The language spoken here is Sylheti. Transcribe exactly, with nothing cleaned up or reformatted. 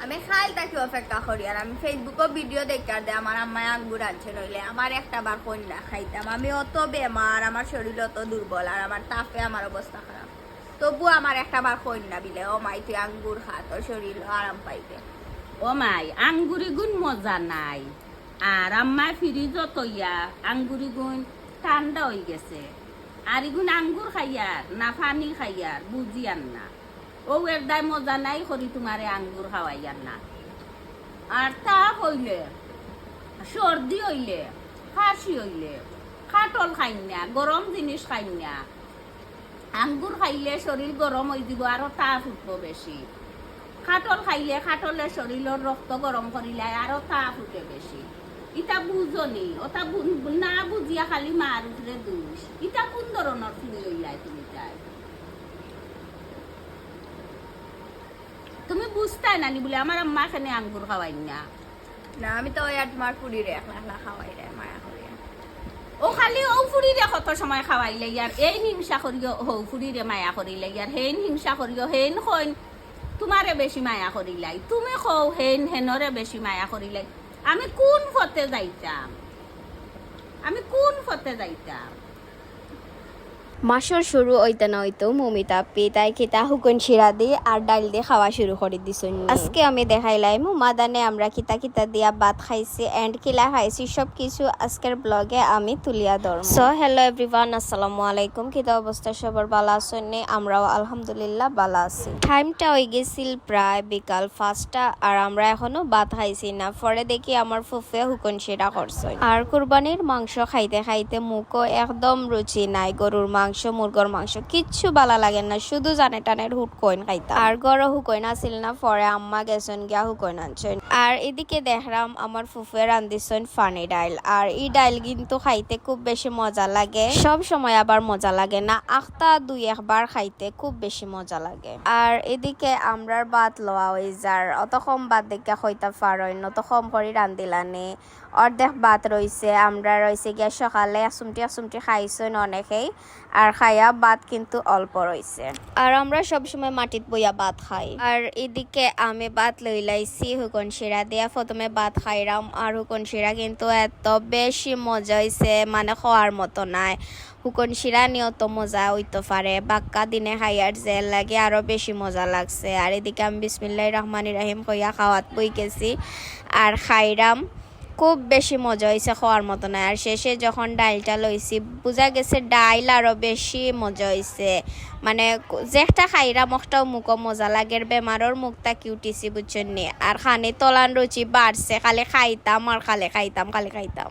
আমি কাইল থাকি অপেক্ষা করি, আর আমি Facebook-ও ভিডিও দেখার দে আমার আম্মায় আঙ্গুর আনছে, নইলে আমার একটা বার কইন না খাইতাম। আমি অত বেমার, আমার শরীর অত দুর্বল, আর আমার তাপে আমার অবস্থা খারাপ। তবু আমার একটা বার কইন না বিলে, "ও মাই, তুই আঙ্গুর খা, তোর শরীর আরাম পাইবে।" ও মাই, আঙ্গুরিগুন মজা নাই। আর আম্মায় ফ্রিজো থইয়া আঙ্গুরিগুন ঠান্ডা অইগেছে। আর ইগুন আঙ্গুর খাইয়ার না পানি খাইয়ার বুঝিয়ার না। ও এর দায় মজা নাই করি তুমারে আঙ্গুর খাওয়াইয়ার না। আর তা অইলে, সর্দি অইলে, কাশি অইলে, কাঠল খাইন না, গরম জিনিস খাইন না। আঙ্গুর খাইলে শরীর গরম অইযিবো, আরো তাপ উঠবো বেশি। কাঠল খাইলে কাঠলে শরীরর রক্ত গরম করিলায়, আরো তাপ উঠে বেশি। ইতা বুঝো নি, ওটা বু-, না বুঝিয়া খালি মার উপরে দুষ। ইতা কুন ধরনর ফুরি অইলায় তুমি তাই? তুমি বুঝতায় না নি বুলে আমার আম্মা কেনে আঙ্গুর খাওয়াইন না? না, আমি তো ওই আর তুমার ফুরিরে একলা একলা খাওয়াইরায় মায়া করিয়া। ও খালি ও ফুরিরে কত সময় খাওয়াইলাইয়ার, এইন হিংসা করিও হউ ফুরিরে মায়া করিলাইয়ার, হেইন হিংসা করিও, হেইন কইন তুমারে বেশি মায়া করিলাই, তুমি কও হেইন হেনরে বেশি মায়া করিলাই। আমি কুন পথে যাইতাম? আমি কুন পথে যাইতাম? মাসর শুরু অইতে না অইতেউ মমিতা আপি তাই কিতা হুকুন শিরা দি আর ডাইল দি খাওয়া শুরু করি দিছইন। আজকে আমি দেখাইলাইমু মাদানে আমরা কিতা কিতা দিয়া ভাত খাইছি and কিলা খাইছি, সব কিছু আজকের vlog-এ আমি তুলিয়া ধরমু। So, hello everyone, আসসালামু আলাইকুম। কিতা অবস্থা সবর, ভালা আছইন নি? আমরাও আলহামদুলিল্লাহ ভালা আছি। Time-টা অইগেছিল প্রায় বিকাল পাঁচটা, আর আমরা এখনো ভাত খাইছি না। পরে দেখি আমার ফুফুয়ে হুকুন শিরা করছইন। আর কুরবানির মাংস খাইতে খাইতে মুখো একদম রুচি নাই। গরুর মাংস, মুরগর মাংস কিচ্ছু ভালা লাগে না, শুধু জানে টানের হুকুন খাইতাম। আর ঘরো হুকুন আছিল না, পরে আম্মা গেছইন গিয়া হুকুন আনছইন। আর এদিকে দেখরাম আমার ফুফুয়ে রান্ধিছইন পানি ডাইল। আর ই ডাইল কিন্তু খাইতে খুব বেশি মজা লাগে, সব সময় আবার মজা লাগে না, আখতা দুই একবার খাইতে খুব বেশি মজা লাগে। আর এদিকে আমরার ভাত লওয়া অইযার, অত কম ভাত দেখিয়া কইতা পারইন, অত কম করি রান্ধিলানে। অর্ধেক ভাত রইছে, আমরা রইছে গিয়া সকালে এক চুমটি এক চুমটি খাইছইন অনেকেই, আর খাইয়া ভাত কিন্তু অল্প রইছে। আর আমরা সবসময় মাটিত বইয়া ভাত খাই। আর এদিকে আমি ভাত লইলাইছি হুকুন শিরা দিয়া, প্রথমে ভাত খাইরাম। আর হুকুন শিরা কিন্তু এত বেশি মজা অইছে, মানে কওয়ার মতো নায়। হুকুন শিরা নি অত মজা অইতো পারে, বাক্কা দিনে খাইয়ার যে লাগে আরো বেশি মজা লাগছে। আর এদিকে আমি বিসমিল্লাহির রহমানির রহিম কইয়া খাওয়াত বই গেছি, আর খাইরাম। খুব বেশি মজা অইছে, কওয়ার মতো নায়। আর শেষে যখন ডাইলটা লইছি, বুঝা গেছে ডাইল আরো বেশি মজা অইছে। মানে, ক-, যেটা খাইরাম অটাউ মুখো মজা লাগের, বেমারর মুখ থাকি উঠিছি, বুঝছইন নি? আর খানি তলান রুচি বাড়ছে, খালি খাইতাম আর খালি খাইতাম, খালি খাইতাম।